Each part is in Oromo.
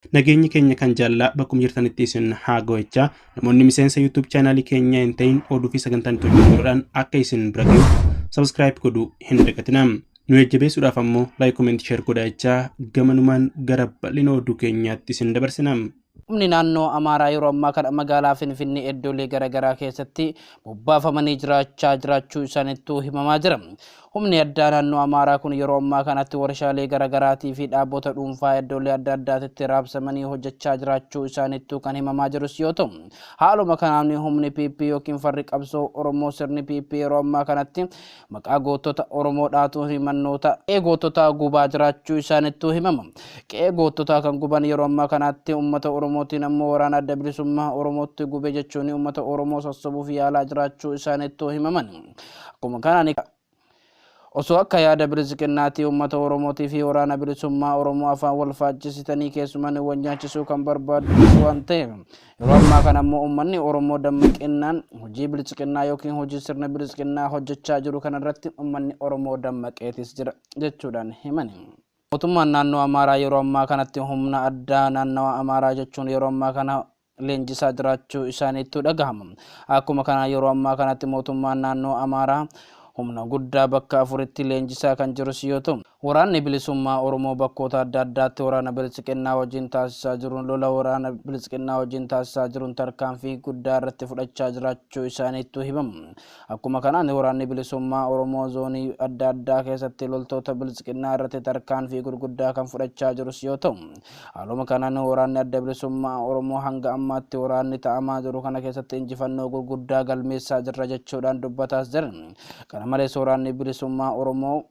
Nageenyi keenya kan jaalalaa bakkuma jirtanitti isin haa ga'u. Namoonni miseensa YouTube chaanaalii keenyaa hin ta'in oduu fi sagantaan itti hojjechuudhaan akka isin bira gahu subscribe godhuu hin dagatinaa. Nu jajjabeessuudhaaf ammoo like, comment, share godhaa jechaa gamanumaan gara bal'ina oduu keenyaatti isin dabarsina. Humni naannoo Amaaraa yeroo ammaa kana magaalaa Finfinnee iddoolee garaagaraa keessatti bobbaafamanii jiraachaa jiraachuu isaanittuu himamaa jira. Humni addaa naannoo Amaaraa kun yeroo ammaa kanatti warshaalee garaagaraatii fi dhaabbota dhuunfaa iddoolee adda addaatitti raabsamanii hojjechaa jiraachuu isaanittuu kan himamaa jirus yoo ta'u, haaluma kanaan humni PP yookiin farri qabsoo Oromoo sirni PP yeroo ammaa kanatti maqaa gootota Oromoo dhaatuun himannoota qe'ee goototaa gubaa jiraachuu isaanittuu himama. Qe'ee goototaa kan guban yeroo ammaa kanatti uummata Oromootiin ammoo waraana Adda Bilisummaa Oromootti gube jechuun uummata Oromoo sossobuuf yaalaa jiraachuu isaanittuu himaman. Akkuma kanaan osoo akka yaada Bilisiqinnaatii uummata Oromootii fi waraana bilisummaa Oromoo afaan wal faajjisitanii keessumaan wal nyaachisuu kan barbaadu waan ta'eef, yeroo ammaa kana ammoo uummanni Oromoo dammaqinaan hojii Bilisiqinnaa yookiin hojii sirna Bilisiqinnaa hojjechaa jiru kanarratti uummanni Oromoo dammaqeetis jira jechuudhaan himani. Mootummaan naannoo Amaaraa yeroo ammaa kanatti humna addaa naannawa Amaaraa jechuun yeroo ammaa kana leenjisaa jiraachuu isaaniittu dhagahama. Akkuma kana yeroo ammaa kanatti mootummaan naannoo Amaaraa humna guddaa bakka afuritti leenjisaa kan jirus yoo ta'u, waraanni bilisummaa Oromoo bakkoota adda addaatti waraana Bilisiqinnaa wajjin taasisaa jiruun lola waraana Bilisiqinnaa wajjin taasisaa jiruun tarkaanfii guddaa irratti fudhachaa jiraachuu isaaniittu himamu. Akkuma kanaan waraanni bilisummaa Oromoo zoonii adda addaa keessatti loltoota Bilisiqinnaa irratti tarkaanfii gurguddaa kan fudhachaa jirus yoo ta'u, haaluma kanaan waraanni adda bilisummaa Oromoo hanga ammaatti waraanni ta'amaa jiru kana keessatti injifannoo gurguddaa galmeessaa jirra jechuudhaan dubbataas jiran. Kana malees waraanni bilisummaa Oromoo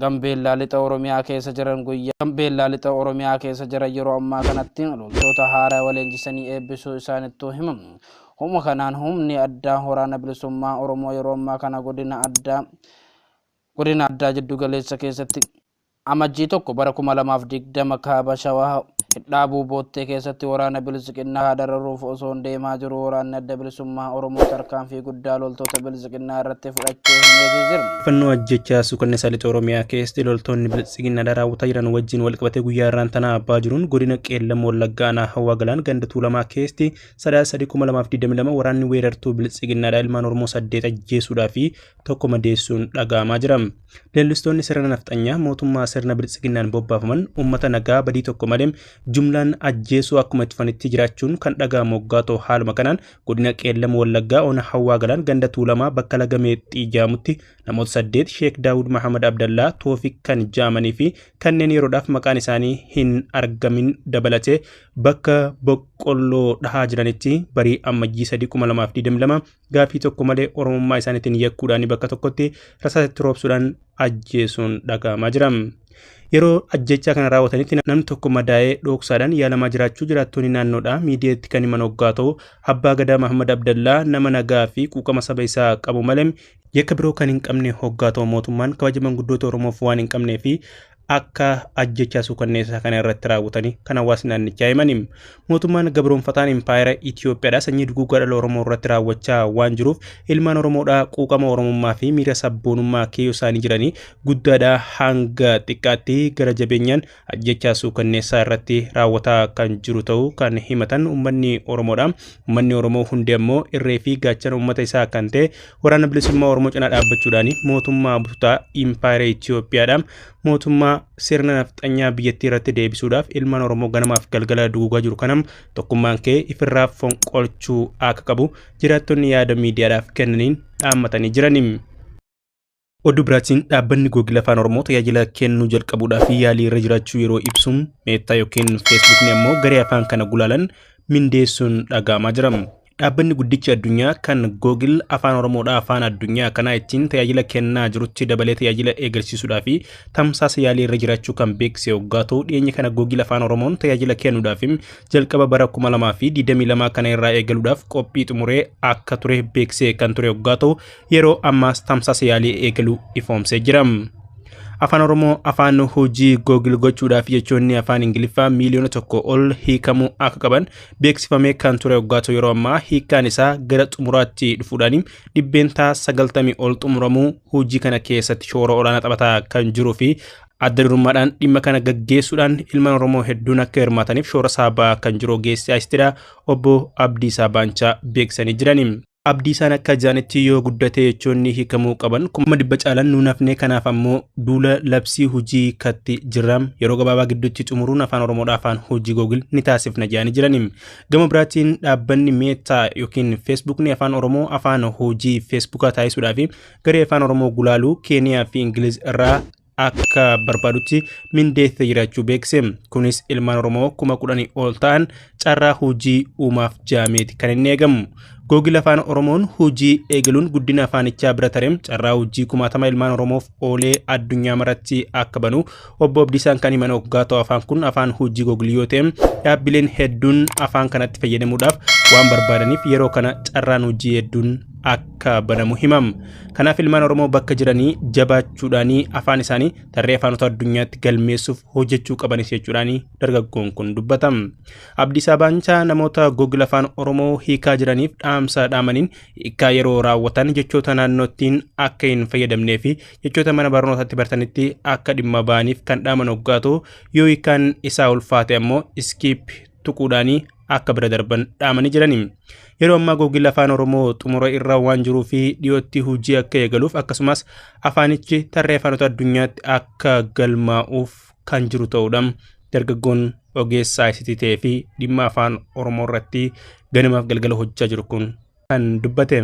Gambeellaa lixa Oromiyaa keessa jiran guyyaa Gambeellaa lixa Oromiyaa keessa jiran yeroo ammaa kanatti loltoota haaraa waleenjisanii eebbisuu isaanittuu himamu. Humna kanaan humni addaa waraana bilisummaa Oromoo yeroo ammaa kana godina addaa jiddu galeessa keessatti Amajjii 1 bara 2020 kaaba Shawaa Hidhaabuu Boottee keessatti waraana Bilisiqinnaa dararuuf osoo deemaa jiru waraanni adda bilisummaa Oromoo tarkaanfii guddaa loltoota Bilisiqinnaa irratti fudhachuu himeetii jira. Fannoo ajjechaa suukanneessaa lixa Oromiyaa keessatti loltoonni Bilisiqinnaa raawwataa jiran wajjin walqabatee guyyaa irraan tanaa abbaa jiruun godina Qeellam Wallaggaa aanaa Hawwaa Galaan ganda Tuulamaa keessatti Sadaasa 3/2022 waraanni weerartuu Bilisiqinnaadhaa ilmaan Oromoo 8 ajjeesuudhaa fi 1 madeessuun dhaga'amaa jira. Leellistoonni sirna nafxanyaa mootummaa sirna Bilisiqinnaan bobbaafaman uummata nagaa badii tokko malee jumlaan ajjeesuu akkuma itti fufanitti jiraachuun kan dhaga'amu waggaa ta'u, haaluma kanaan godina Qeellam Wallaggaa ona Hawwaa Galaan ganda Tuulamaa bakka laga Meexxii jaamutti namoota 8 Sheek Daawud Mahamad Abdallaa Toofiq kan jaamanii fi kanneen yeroodhaaf maqaan isaanii hin argamin dabalatee bakka boqqolloo dhahaa jiranitti barii Ammajjii 3/2022 gaafii tokko malee Oromummaa isaaniitiin yakkuudhaan bakka tokkotti rasaasatti roobsuudhaan ajjeesuun dhaga'amaa jira. Yeroo ajjechaa kana raawwatanitti namni tokko madaa'ee dhoksaadhaan yaalamaa jiraachuu jiraattonni naannoodhaa miidiyaatti kan himan hoggaa ta'u, Abbaa Gadaa Mahamad Abdallaa nama nagaa fi quuqama saba isaa qabu malee yakka biroo kan hin qabne hoggaa ta'u, mootummaan kabaja manguddoota Oromoof waan hin qabnee fi akka ajjechaa suukanneessaa kana irratti raawwatanii kan hawaasni naannichaa himani. Mootummaan gabroonfataan impaayera Itoophiyaadha sanyii duguuggaa dhala Oromoo irratti raawwachaa waan jiruuf ilmaan Oromoodhaa quuqama Oromummaa fi miira sabboonummaa keeyyoo isaanii jiranii guddaadhaa hanga xiqqaatti gara jabeenyaan ajjechaa suukanneessaa irratti raawwataa kan jiru ta'uu kan himatan uummanni Oromoodha. Uummanni Oromoo hundi ammoo irree fi gaachana uummata isaa kan ta'e waraana bilisummaa Oromoo cinaa dhaabbachuudhaan mootummaa bututaa impaayera Itoophiyaadha. Mootummaa sirna nafxanyaa biyyattii irratti deebisuudhaaf ilmaan Oromoo ganamaaf galgala duguugaa jiru kanam tokkummaan kee ifirraa fonqolchuu akka qabu jiraattonni yaada miidiyaadhaaf kennaniin dhaammatanii jirani. Oduu biraatiin dhaabbanni Google Afaan Oromoo tajaajila kennuu jalqabuudhaaf yaalii irra jiraachuu yeroo ibsu, Meettaa yookiin Feesbuukni ammoo garee afaan kana gulaalan mindeessuun dhaga'amaa jira. Dhaabbanni guddichi addunyaa kan Google Afaan Oromoodhaa afaan addunyaa kanaa ittiin tajaajila kennaa jirutti dabalee tajaajila eegalsiisuudhaa fi tamsaasa yaalii irra jiraachuu kan beeksise hoggaa ta'u, dhiyeenya kana Google Afaan Oromoon tajaajila kennuudhaaf jalqaba bara 2022 kana irraa eegaluudhaaf qophii xumuree akka ture beeksisee kan ture hoggaa ta'u, yeroo ammaas tamsaasa yaalii eegaluu ifoomsee jira. Afaan Oromoo afaan hojii Google gochuudhaaf jechoonni afaan Ingiliffaa miiliyoona 1 ol hiikamuu akka qaban beeksifamee kan ture hoggaa ta'u, yeroo ammaa hiikkaan isaa gara xumuraatti dhufuudhaan 90% ol xumuramuu hojii kana keessatti shoora olaanaa taphataa kan jiruu fi Adda durummaadhaan dhimma kana gaggeessuudhaan ilmaan Oromoo hedduun akka hirmaataniif shoora isaa ba'aa kan jiru ogeessi ICTdha obbo Abdiisaa Baanchaa beeksisanii jirani. Abdiisaan akka jaanitti yoo guddate jechoonni hiikamuu qaban 100,000 caalan nuun hafne, kanaaf ammoo duula labsii hojii katti jirram yeroo gabaabaa gidduutti xumuruun afaan Oromoodhaa afaan hojii Google ni taasifna jedhanii jirani. Gama biraatiin dhaabbanni Meetaa yookiin Feesbuukni afaan Oromoo afaan hojii Feesbuukaa taasisuudhaaf garee afaan Oromoo gulaaluu Keeniyaa fi Ingiliz irraa akka barbaadutti mindeessee jiraachuu beekse. Kunis ilmaan Oromoo 10,000 ol ta'an carraa hojii uumaaf jaameeti kan inni eegamu. Google afaan Oromoon hojii eegaluun guddina afaanichaa bira taree carraa hojii kumaatama ilmaan Oromoof oolee addunyaa maratti akka banu obbo Abdiisaan kan himan hoggaa ta'u, afaan kun afaan hojii Google yoo ta'e dhaabbileen hedduun afaan kanatti fayyadamuudhaaf waan barbaadaniif yeroo kana carraan hojii hedduun akka banamu himam. Kanaaf ilmaan Oromoo bakka jiranii jabaachuudhaanii afaan isaanii tarree afaanota addunyaatti galmeessuuf hojjechuu qabanis jechuudhaanii dargaggoon kun dubbatam. Abdiisaa Baanchaa namoota Google afaan Oromoo hiikaa jiraniif dhaamsa dhaamaniin hiikaa yeroo raawwatan jechoota naannoottiin akka hin fayyadamnee fi jechoota mana barnootaatti bartanitti akka dhimma ba'aniif kan dhaaman hoggaa ta'u, yoo hiikaan isaa ulfaate ammoo skip tuquudhaanii akka bira darban dhaamanii jirani. Yeroo ammaa Google afaan Oromoo xumura irra waan jiruu fi dhiyootti hojii akka eegaluuf akkasumas afaanichi tarree afaanota addunyaatti akka galmaa'uuf kan jiru ta'uudha. Dargaggoon ogeessaa ICT ta'ee fi dhimma afaan Oromoo irratti ganamaaf galgala hojjechaa jiru kun kan dubbate.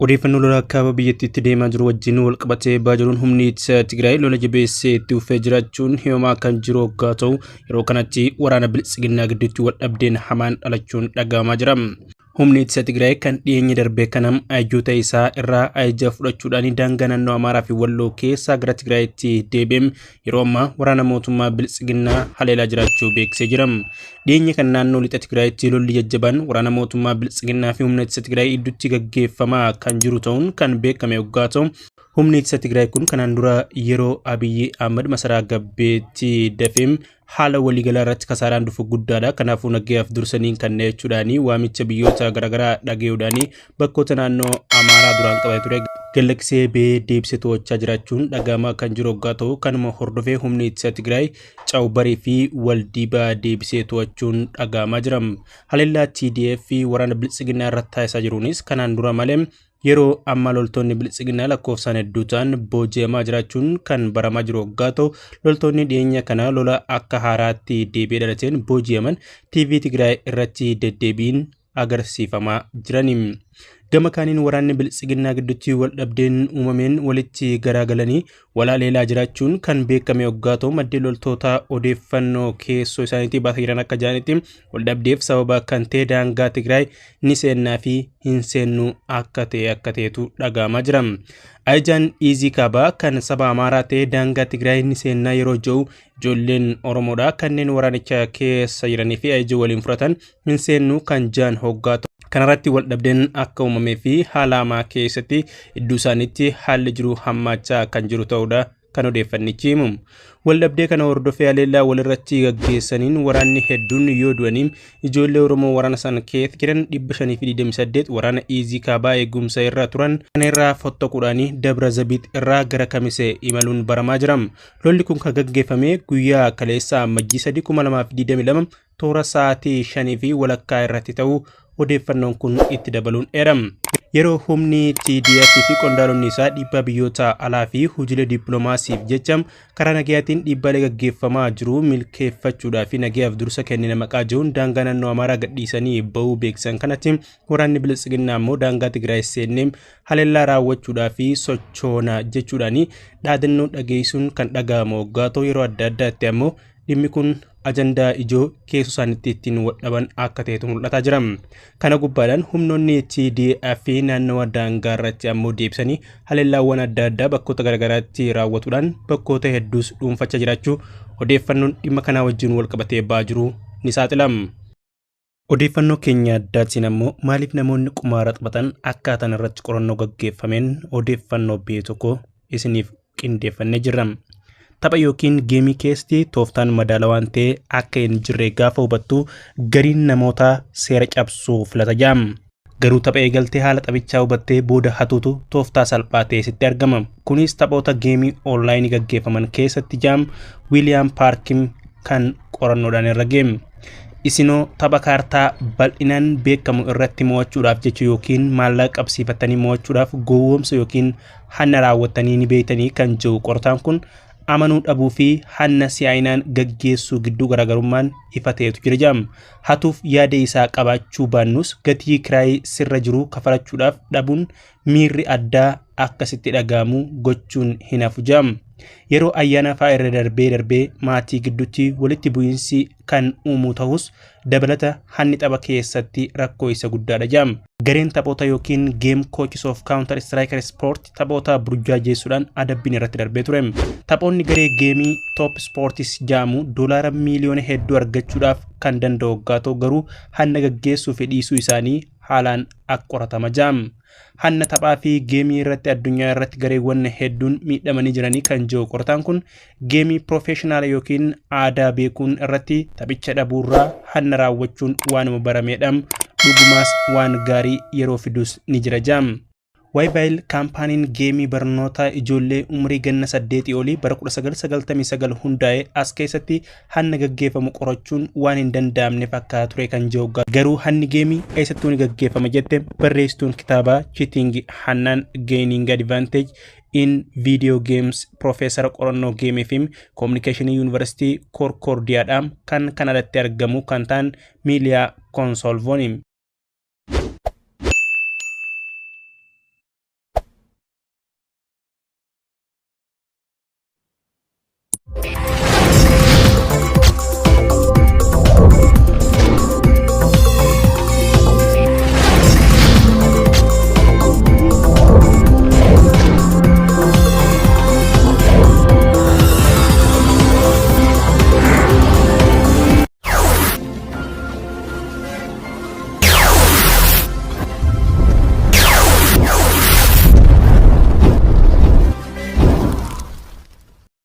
Odeeffannoo lola kaaba biyyattiitti deemaa jiru wajjin wal qabatee ba'aa jiruun humni ittisa Tigraay lola jabeessee itti fufee jiraachuun himamaa kan jiru hoggaa ta'u, yeroo kanatti waraana biltsiginnaa gidduutti wal dhabdeen hamaan dhalachuun dhaga'amaa jira. Humni ittisa Tigraay kan dhiyeenya darbee kanam ajajoota isaa irraa ajaja fudhachuudhaan daangaa naannoo Amaaraa fi Walloo keessaa gara Tigraayitti deebi'em yeroo ammaa waraana mootummaa biltsiginnaa haleelaa jiraachuu beeksisee jira. Dhiyeenya kan naannoo lixa Tigraayitti lolli jajjabaan waraana mootummaa biltsiginnaa fi humna ittisa Tigraay gidduutti gaggeeffamaa kan jiru ta'uun kan beekame hoggaa ta'u, humni ittisa Tigraay kun kanaan dura yeroo Abiyyi Ahmad masaraa Gabbeetti dafeem haala waliigalaa irratti kasaaraan dhufu guddaadha. Kanaafuu nagayaaf dursanii kan jechuudhaanii waamicha biyyoota garaagaraa dhaga'uudhaanii bakkoota naannoo Amaaraa duraan qabatee ture galaksee bee deebisee to'achaa jiraachuun dhaga'amaa kan jiru hoggaa ta'u, kanuma hordofee humni ittisa Tigraay Cawbarii fi Waldiibaa deebisee to'achuun dhaga'amaa jira. Haleellaa TDF fi waraana biltsiginnaa irratti taasisaa jiruunis kanaan dura malee yeroo ammaa loltoonni biltsiginnaa lakkoofsaan hedduu ta'an booji'amaa jiraachuun kan baramaa jiru hoggaa ta'u, loltoonni dhiyeenya kana lola akka haaraatti deebi'ee dhalateen booji'aman TV Tigraay irratti deddeebiin agarsiifamaa jirani. Gama kaaniin waraanni biltsiginnaa gidduutti wal dhabdeen uumameen walitti garagalanii walaleelaa jiraachuun kan beekame hoggaa ta'u, maddeen loltoota odeeffannoo keessoo isaaniitii baasaa jiran akka jiranitti wal dhabdeef sababa kan ta'e daangaa Tigraay ni seennaa fi hin seennu akka ta'e akka ta'etu dhaga'amaa jira. Ajajaan Iizii Kaabaa kan saba Amaaraa ta'e daangaa Tigraay ni seennaa yeroo jiru ijoolleen Oromoodha kanneen waraanicha keessa jiranii fi ajaja waliin fudhatan hin seennu kan jaan hoggaa ta'u. Kanarratti wal dhabdeen akka uumamee fi haala hamaa keessatti iddoo isaaniitti haalli jiru hammaachaa kan jiru ta'uudha kan odeeffannichi himu. Wal dhabdee kana hordofee haleellaa walirratti gaggeessaniin waraanni hedduun yoo du'anii ijoollee Oromoo waraana sana keessa jiran 528 waraana Iizii Kaabaa eegumsa irra turan kana irraa fottoquudhaanii Dabra Zabiit irraa gara Kamisee imaluun baramaa jira. Lolli kun kan gaggeeffame guyyaa kaleessa Amajjii 3 2022 toora sa'aatii 5:30 irratti ta'uu odeeffannoon kun itti dabaluun eerama. Yeroo humni TDF fi qondaalonni isaa dhiibbaa biyyoota alaa fi hojiilee dippiloomaasiif jecha karaa nagayaatiin dhiibbaalee gaggeeffamaa jiru milkeeffachuudhaa fi nagayaaf dursa kennina maqaa jiruun daangaa naannoo Amaaraa gadhiisanii bahuu beeksisan kanatti waraanni biltsiginnaa ammoo daangaa Tigraay seennee haleellaa raawwachuudhaa fi sochoona jechuudhaanii dhaadannoo dhageessuun kan dhaga'amu hoggaa ta'u, yeroo adda addaatti ammoo dhimmi kun ajandaa ijoo keessoo isaaniitti ittiin waldhaban akka ta'etu mul'ataa jira. Kana gubbaadhaan humnoonni TDF naannawa daangaa irratti ammoo deebisanii haleellaawwan adda addaa bakkoota garaagaraatti raawwatuudhaan bakkoota hedduus dhuunfachaa jiraachuu odeeffannoon dhimma kanaa wajjin wal qabatee ba'aa jiru ni saaxilama. Odeeffannoo keenya addaatiin ammoo maaliif namoonni qumaara taphatan akkaataan irratti qorannoo gaggeeffameen odeeffannoo biyya tokko isiniif qindeeffannee jirra. Tapha yookiin geemii keessatti tooftaan madaalawaan ta'e akka hin jirre gaafa hubattu gariin namoota seera cabsuu filata jaam. Garuu tapha eegaltee haala taphichaa hubattee booda hatuutu tooftaa salphaa ta'e sitti argama. Kunis taphoota geemii onlaayinii gaggeeffaman keessatti jaam Wiiliyaam Paarkim kan qorannoodhaan irra geeme. Isinoo tapha kaartaa bal'inaan beekamu irratti mo'achuudhaaf jecha yookiin maallaqa qabsiifatanii mo'achuudhaaf gowwoomsa yookiin hanna raawwattanii ni beektanii kan jiru qorataan kun, amanuu dhabuu fi hanna si'aayinaan gaggeessuu gidduu garaagarummaan ifa ta'etu jira jaam. Hatuuf yaada isaa qabaachuu baannus, gatii kiraayii sirra jiru kafalachuudhaaf dhabuun miirri addaa akkasitti dhaga'amu gochuun hin hafu jaam. Yeroo ayyaana fa'aa irra darbee darbee maatii gidduutti walitti bu'iinsi kan uumu ta'us, dabalata hanni tapha keessatti rakkoo isa guddaadha jaam. Gareen taphoota yookiin Game Coaches of Counter Striker Sport taphoota burjaajeessuudhaan adabbiin irratti darbee ture. Taphoonni garee geemii Top Sports jaamu doolaara miiliyoona hedduu argachuudhaaf kan danda'u waggaa ta'u, garuu hanna gaggeessuu fi dhiisuu isaanii haalaan akka qoratama jaam. Hanna taphaa fi geemii irratti addunyaa irratti gareewwan hedduun miidhamanii jiranii kan jiru qorataan kun, geemii piroofeeshinaala yookiin aadaa beekuun irratti taphicha dhabuurraa hanna raawwachuun waanuma barameedha. Dhugumaas waan gaarii yeroo fidus ni jira jaam. Waybaayil kaampaaniin geemii barnoota ijoollee umurii ganna 8 olii bara 1999 hundaa'e as keessatti hanna gaggeeffamu qorachuun waan hin danda'amne fakkaata ture kan jiru, garuu hanni geemii eessattuu ni gaggeeffama jette barreessituun kitaabaa Cheating Hannaan Gaining Advantage in Video Games, Profeesara qorannoo geemii fi koominikeeshinii Yuunivarsiitii Koorkoordiyaadhaan kan Kanadaatti argamu kan ta'an Miiliyaa Konsolvooni.